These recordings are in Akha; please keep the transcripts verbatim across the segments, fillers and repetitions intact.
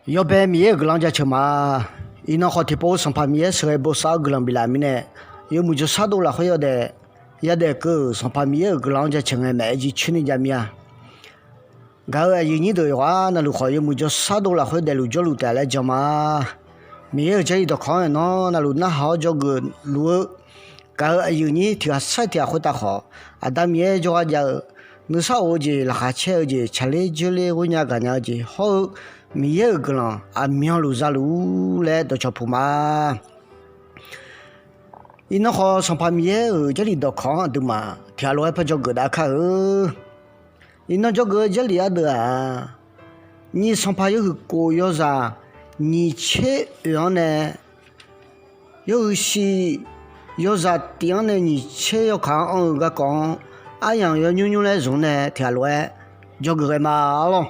Yawbae Miqyaer-euq guiqlanq-anr jaceuq ma. Iqnan khawf tiqpov Sanqpaq Miqyaer sheuqghae bosav-awr guiqlanq biflaf mirnae, yawmuiq jawrshar dov lafkhoer yawdaef, yadaef keuv-euq Sanqpaq Miqyaer-euq guiqlanq-anr jaceuq ngae maeq-aer jircoer ni jav mir-a. Gaq-euq aqyuif nyir deuq yawqghaq navluf khawf, yawmuiq jawrshar dov lafkhoer daefluf jawrluf taef laer jan ma. Miqyaer-euq Jarlif dawqkawq-anr aernar, navluf narhaq-awr dzawgeuf luf-eu gaq-euq aqyuif nyir tiq ghaq sar-iq tiq ghaq khoertav khawf, Aqda Miqyaer jawrgar jav-eu, nuisar of-eu jeq, laqkhaq caer-eu jeq, tsaqler dzoerler ghoernya gaqnya-eu jeq hawr-eu, Miqyaer-euq guiqlanq aqmyanluf zaluf-ur laer dawqcawq puq ma. Iqnan khawf, Sanqpaq Miqyaer-euq Jarlif dawqkawq-anr aqduimaf tiq ghaq lof-aer par dzawgeuf dav kar-eu. Iqnan dzawgeuf-eu Jarlif ardeuv-aq, nyiq Sanqpaq yawhuiq kof yawzaq nyiq tser oeq-anr nae, yawhuiq shif yawzaq tif-anr nae nyiq tser yawkaq-anr anr-eu garkawv-anr, aryamq yawnymr nymr laer zmq nae tiq ghaq lof-aer dzawgeuf ghae ma arlawr.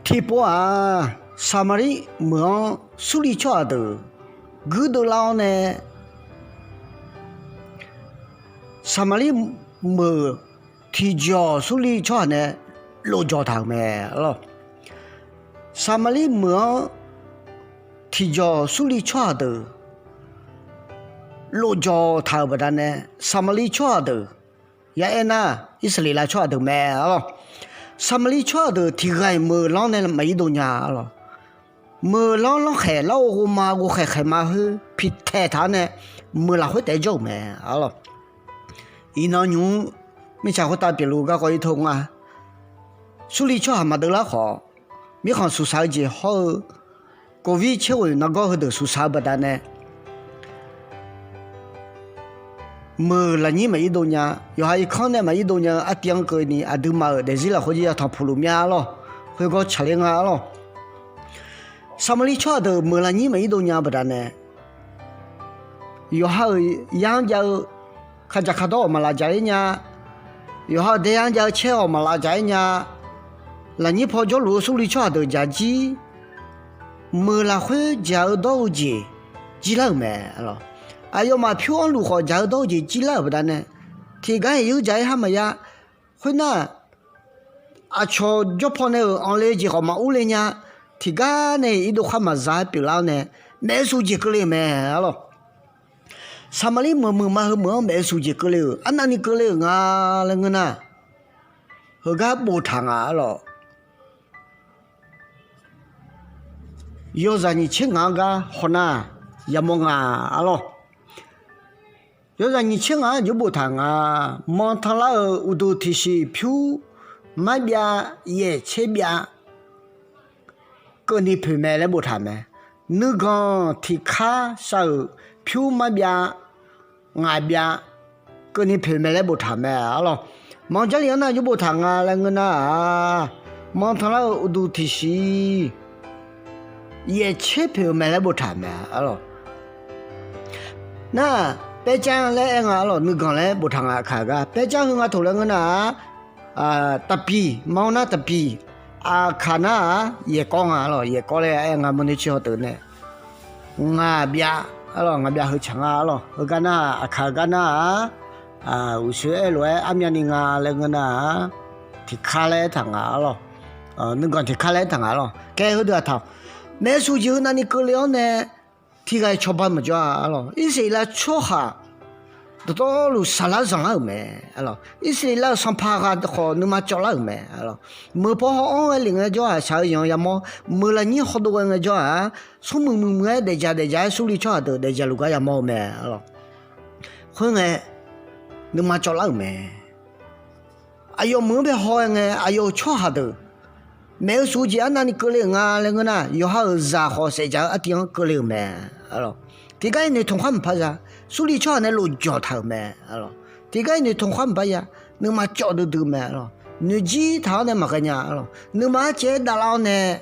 Tiqpov-aq, Saqmaqlir meuq-anr Surli tsawrhaq deuq guirdeuv lar-awr nae, Saqmaqlir meuq tiqjawq Surli tsawrhaq nae lofjawq taq-euq mae arlawr. Saqmaqlir meuq-anr tiqjawq Surli tsawrhaq deuq lofjawq taq-euq baqdanae, Saqmaqlir tsawrhaq deuq ya aernar, Irsaqleqlav tsawrhaq deuq mae arlawr. Saqmaqlir tsawrhaq deuq tiq ghaq-iq meuq lanr nae maqir dov nya arlawr. Meuq lanr lanrkhaeq lar-eu ghov ma ghov khaeq khaeq ma khoer piqtaeq taq-anr nae, meuq lafkhoer taef-aer jawr-euq mae arlawr. Iqnan nymq-mr mirtsaq khoertav pyeufluf garkawv ir tov nga. Surli tsawrhaq maqdeuv lar khawf, mirkhanq suqsaq-eu jeq hawr-eu, covid tser ghoeq nargawr heudeuq suqsaq-eu baqdanae, meuq lafnyir maqir dov nya, yawqha irkanr nae maqir dov nya-eu artiv-anr keuvni aqduimaf-euq daefzir lafkhoer jir yatanq puq luf mya arlawr. Khoergawr tsaqler nga arlawr. Saqmaqlir tsawrhaq deuq meuq lafnyir maqir dov nya-eu baqdanae, yawqha-euq yar-anr jav-eu kaqdzaq kaqdawr-awq maqlaf dzaq-ir nya. Yawqha-euq daeyar-anr jav-eu caer-awq maqlaf dzaq-ir nya. Lafnyir paw jawrluf-eu Surli tsawrhaq deuq dzaq jir, meuq lafkhoer dzaq-eu dawr-eu jeq jirlar-euq mae arlawr. Aqyawfmaf pyur-anr luf khawf dzaq-eu dawr-eu jeq jirlar-euq baqdanae, tiqgar-iq yur dzaq-ir har maqya. Khoernar, aqcawq jawrpaw nae-euq anqle jeq khawf maqur le nya. Tiqgar nae irdov khar maqza-aer pyeuflar-awr nae, maeq-eu shuf jeq keuvle-euq mae arlawr. Saqmaqlir meuq meuq ma heu meuq-anr maeq-eu shuf jeq keuvle-euq arnavni keuvle-euq nga laer ngeur nar, heugar boftaq nga arlawr. Yawzaq nyiq tser ngaq-anr gar hawnar, yamawr nga arlawr. Yawzaq nyiq tser ngaq-anr jawr boftaq nga. Manqtanqlar-euq uqduq tiqshiq pyur marbyav yaeq tser byav keuvni poeq mae laer boftaq mae. Nuiganq tiqkar shav-euq pyur marbyav ngaq byav keuvni poeq mae laer boftaq mae arlawr. Manq Jarlif-anr nar jawr boftaq nga laer ngeur nar-aq, manqtanqlar-euq uqduq tiqshiq yaeq tser poeq-eu mae laer boftaq mae arlawr. Nar, paercar laer aer nga arlawr, nuiganq laer boftaq nga aqkaq gar. Paercar heu nga toq laer ngeur nar-aq, taqpiq, manq nar taqpiq, aqkaq nar-aq yaeqkawv nga arlawr, yaeqkawv laer aer nga mawrnoer tser haw teuv nae. Ngaq byav arlawr, ngaq byav heu tsaq nga arlawr, heugar nar-aq, aqkaq-eu gar nar-aq, uqshoe aer lof-aer armyavni nga laer ngeur nar-aq, tiqkar laer aertaq nga arlawr. Nuiganq tiqkar laer aertaq nga arlawr. Kae heudeuq aqtaq-awq. Maeqsuq jeq heu navni keuvle-awr nae, tiqghaq-iq cawba maqjawr-a arlawr. Irsaqleqlav tsawrhaq dawqtawvluf saqlar zanqlar-euq mae arlawr. Irsaqleqlav-euq sanqpaq ghaq khawf nuima cawvlar-euq mae arlawr. Meuq paw haw-anr ghae lef ngaejawr-aq, shaq-eu yanq-anr yamawr. Meuq lafnyir hawdov ghae ngaejawr-aq, smrmuiq muiq muiq-aer daefdzaq daefdzaq-aer Surli tsawrhaq deuq daefdzaq luf gar yamawr-eu mae arlawr. Khoerngae, nuima cawvlar-euq mae. Aqyawf meuq-anr bae haw-aer ngae, aqyawf-euq tsawrhaq deuq maeq-eu shuf-eu jeq arnavni keuvle-euq nga laer ngeur nar, yawqha-euq zaq khawf saefdzaq-eu artiv-anr keuvle-euq mae arlawr. Tiqgar-iq noeqtmq khar maqpar za. Surli tsawrhaq nae lofjawq taq-euq mae arlawr. Tiqgar-iq noeqtmq khar maqpar ya. Nuima cawv duidui mae arlawr. Noeqjir taq-awr nae maqghae nya arlawr. Nuima arcaev-aer davlar-awr nae,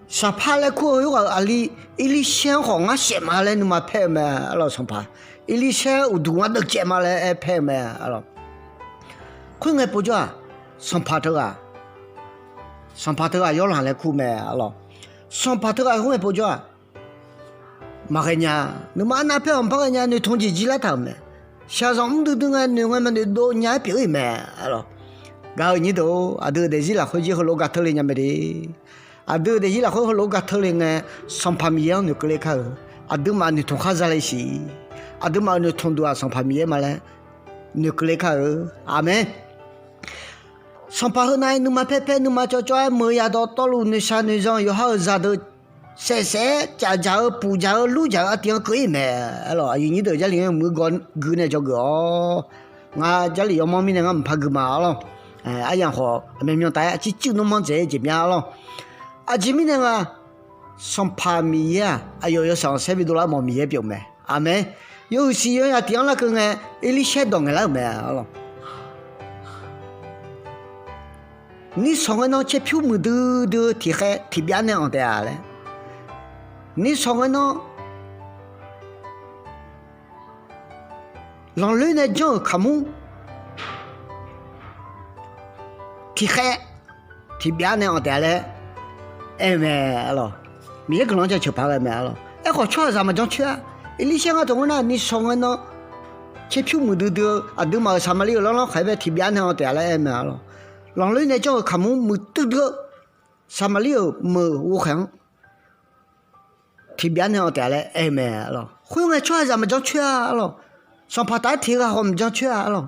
saqpar laer kur-eu khoerghaq-euq aqli Erlirshaer-anr khawf ngar saef ma laer nuima paer-eu mae arlawr sanqpaq. Erlirshaer uqduq ngar deuvcaev ma laer aer paer-eu mae arlawr. Khoerngae povjawr-aq, sanqpaq teughaq, sanqpaq teughaq yawlanq laer kur mae arlawr. Sanqpaq teughaq khoerngae povjawr-aq, maqghae nya. Nuima arnav paer-awq maqpar ghae nya, noeqtmq jeq jir lar taq-euq mae. Shaqzanq mr duidui ngae noeq ngae maqnoeq dov nya-aer pyeuf-ir mae arlawr. Gaq-euq nyir deuq-or, aqdui-euq daefzir lafkhoer jir heulof-aer gar teule nya mae de. Aqdui-euq daefzir lafkhoer heulof-aer gar teule ngae, Sanqpaq Miqyaer-anr noeqkeuv ler kar-eu, aqduimaf noeqtmq khar za le siq. Aqduimaf-euq noeqtmq duq-aq Sanqpaq Miqyaer ma laer noeqkeuv ler kar-eu. Aqmeq. Sanqpaq heunav-aer nuima paer paer nuima cawv cawv-aer meuq yadawq tawvluf noeqshaq noeqzanq yawqha-euq zaqdeuq saef saef-aer caf dzaq-eu puf dzaq-eu lur dzaq-eu artiv-anr keuv-ir mae. Arlawq, aqyuif nyir deuq Jarlif-anr muiq gawr gui nae dzawgeuf-awr, ngar Jarlif yawmanr mirnae ngar mqpar gui ma arlawq. Aryamq khawf aqmyanmyan taf-aer aqcir cuiv nmr manr dzaeq-eu jeq mya arlawq. Aqjeq mirnae nga, Sanqpaq Miqyaer-aq aqyawf yawshaef khanqsaer bi dovlar mawf Miqyaer pyeuf-eu mae. Aqmeq. Yawhuiq siq yawnyaf tiq-anr larkeuv ngae, Erlirsaer dawq ngaeqlar-euq mae arlawq. Nishawq ngae nan caerpyur muiqdui dui-eu tiqkhaev tiqbyav nae anq taef-a laer, nishawq ngae nan lanqloer nae janr-euq kaqmur tiqkhaev tiqbyav nae anq taef-a laer aer-eu mae arlawq. Miqyaer guiqlanq-anr jaceuq paq ghae mae arlawq. Aerkhawf tsawrhaqzaq maqjan coer-a. Erlirsaer ngar taq ngeur nar, nishawq ngae nan caerpyur muiqdui dui-eu aqduimaf-euq Saqmaqlir-euq lanrlanr khaeq-aer bae tiqbyav nae anq taef-a laer aer mae arlawq. Lanqloer nae janr-euq kaqmur muiqdui dui-eu Saqmaqlir-euq meuq ghovkhaeq-anr tiqbyav nae anq taef-a laer aer-eu mae arlawq. Khoerngae tsawrhaqzaq maqjan coer-a arlawq. Sanqpaq taf-aer teq ghaq khawf maqjan coer-a arlawq.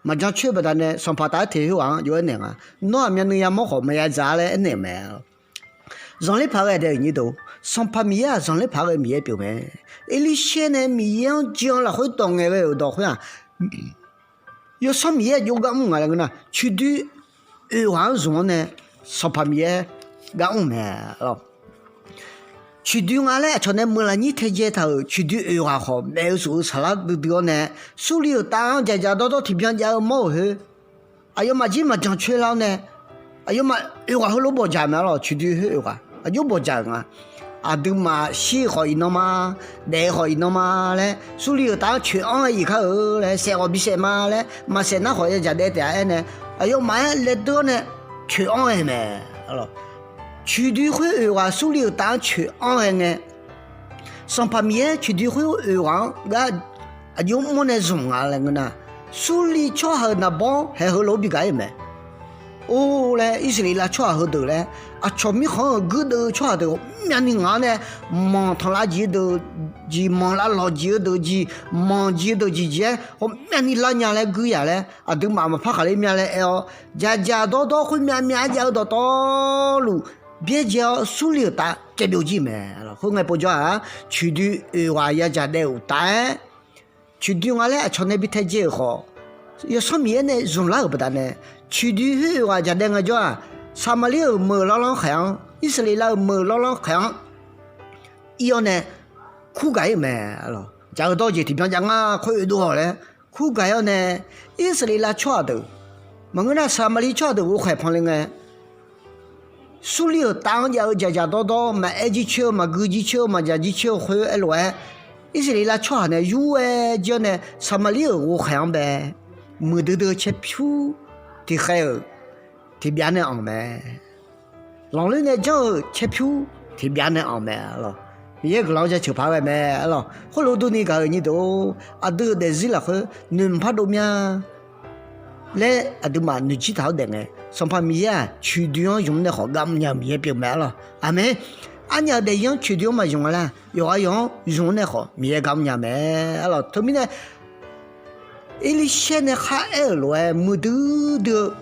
Maqjan coer-eu baqdanae sanqpaq taf-aer teq khoerghaq-anr jov-aer naeq nga. Nawr-aq myavnuiv yamawr khawf maqya dzaq-a laer aernaeq-euq mae. Zanqler paq ghae daef-euq nyir deuq, Sanqpaq Miqyaer-aq zanqler paq ghae Miqyaer pyeuf mae. Erlirsaer nae Miqyaer-anr jir-anr lafkhoer dawq ngaeq ghae-euq dawq khoer-aq, Yawsanr Miqyaer jov gar mr nga laer ngeur nar, coeqdoi oeq ghaq-anr zmq-anr nae Sanqpaq Miqyaer gar mr mae. Coeqdoi nga laer aqcawq nae meuq lafnyir taedzae taq-euq coeqdoi oeq ghaq khawf, maef-eu suf-eu saqlar duidui-awr nae, Surli-euq tav-anr dzaqdzaq dawrdawr tiqbyan jav-eu mawr-euq khoer, aqyawfmaf jir maqjan coer lar-awr nae, aqyawfmaf oeq ghaq heulof bawqdzaq mae arlawq. Coeqdoi khoer oeq ghaq aqjox bawqdzaq-euq nga. Aqduimaf shir-eu khawf iqnan ma, daef-eu khawf iqnan ma laer, Surli-euq tav-anr coeq-anr ghae iq kar-eu laer, saef khawf bisaef ma laer, maqsaef nar khawf ya dzaq daev taef-a aer nae, aqyawfmaf-aer laev deur-awr nae coeq-anr ghae mae. Coeqdoi khoer oeq ghaq Surli-euq tav-anr coeq-anr ghae ngae, Sanqpaq Miqyaer coeqdoi khoer oeq ghaq-anr gar aqjox mr-awr nae zmq nga laer ngeur nar, Surli tsawrhaq-euq naqbawr haeq heulof-aer bi gaq-ir mae. Or laer, Irsaqleqlav tsawrhaq heudeuq laer, aqcawq mirkhanq-anr-euq guirdeuv-eu tsawrhaq deuq ghawqmyani ngaq-anr nae, manq tanqlav jeq-eu deuq jeq, manq lavlawq jeq-eu deuq jeq, manq jeq-eu deuq jeq jeq-aer ghawqmyani lar nya laer guir yaq laer, aqduimaf maqpar khaqler mya laer aer-awr, dzaqdzaq dawrdawr khoer myavmyav-aer jav-eu dawqtawvluf byaerdzae-awr Surli-euq tav caevbyov jir mae. Khoerngae povjawr-aq, coeqdoi oeq ghaq ya dzaq daef-euq uqtaf-aer, coeqdoi nga laer aqcawq nae bi taedzae-euq khawf, Yawsanr Miqyaer nae zmqlar-euq baqdanae, coeqdoi khoer oeq ghaq dzaq daef ngaejawr-aq, Saqmaqlir-euq meuq lawrlanr khaeq-anr, Irsaqleqlav-euq meuq lawrlanr khaeq-anr ir-awr nae kur gaq-ir-euq mae. Dzaq-eu dawr jeq tiqbyan jav ngar khoer oedov-awq laer kur gaq-ir-awr nae, Irsaqleqlav tsawrhaq deuq maqngeur nar, Saqmaqlir tsawrhaq deuq ghovkhaeq panle ngae, Surli-euq tav-anr jav-eu dzaqdzaq dawrdawr maqaer jircoer-eu, maqgui jircoer-eu, maqdzaq jircoer-eu khoer aerlof-aer, Irsaqleqlav tsawrhaq nae yur-aer jir-awr nae, Saqmaqlir-euq ghovkhaeq-anr bae muiqdui dui-eu caerpyur tiqkhaev-euq tiqbyav nae anq mae. Lanqloer nae janr-euq caerpyur tiqbyav nae anq mae arlawq. Miqyaer guiqlanq-anr jaceuq paq ghae mae arlawq. Khoerlof durni gaq-euq nyir deuq-or, aqdui-euq daefzir lafkhoer noeqmq pardov mya laer aqduimaf noeqjir taq-awr daef ngae, Sanqpaq Miqyaer-aq coeqdoi-anr zmq-anr nae khawf gar mrnya-eu Miqyaer pyeuf mae arlawq. Aqmeq. Arnyaf-euq daefzir-anr coeqdoi-anr maqzmq nga lar, yawqghaq yawq-anr zmq-anr nae khawf Miqyaer gar mrnya mae arlawq. Teumirnae Erlirsaer nae kharaer-euq lof-aer muiqdui dui-eu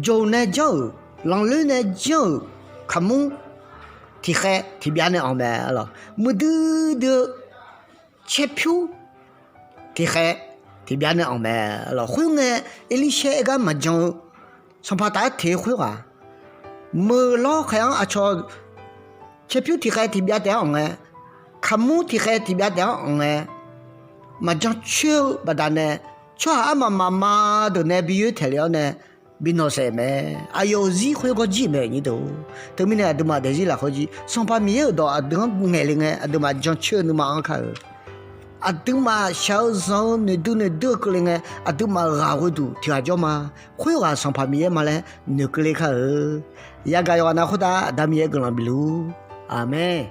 jawq nae janr-euq, lanqloer nae janr-euq kaqmur tiqkhaev tiqbyav nae anq mae arlawq. Muiqdui dui-eu caerpyur tiqkhaev tiqbyav nae anq mae arlawq. Khoerngae, Erlirsaer aer gar maqjan-eu, Sanqpaq taf-aer teq-eu khoerghaq, meuq lawrkhaeq-anr aqcawq caerpyur tiqkhaev tiqbyav taef-anr anq ngae, kaqmur tiqkhaev tiqbyav taef-anr anq ngae, maqjan coer-eu baqdanae, tsawrhaq armaf mafma deuq nae bi yoer taeq le-awr nae bi nawq saef mae. Aqyawf-euq zir khoergar jir mae nyir deuq-or. Teumirnae aqduimaf daefzir lafkhoer jir Sanqpaq Miqyaer-euq dawq aqdui-anr ngaeq le ngae, aqduimaf jan coer-eu nuima anr kar-eu, aqduimaf shaq-eu zanq-eu noeqdui noeqdui-eu keuvle ngae, aqduimaf ghaq ghoeduq tiq ghaq jawr ma. Khoerghaq Sanqpaq Miqyaer ma laer noeqkeuv le kar-eu. Yagaq yawqghaq nav khoertav Aqda Miqyaer guiqlanq bifluf-ur. Aqmeq.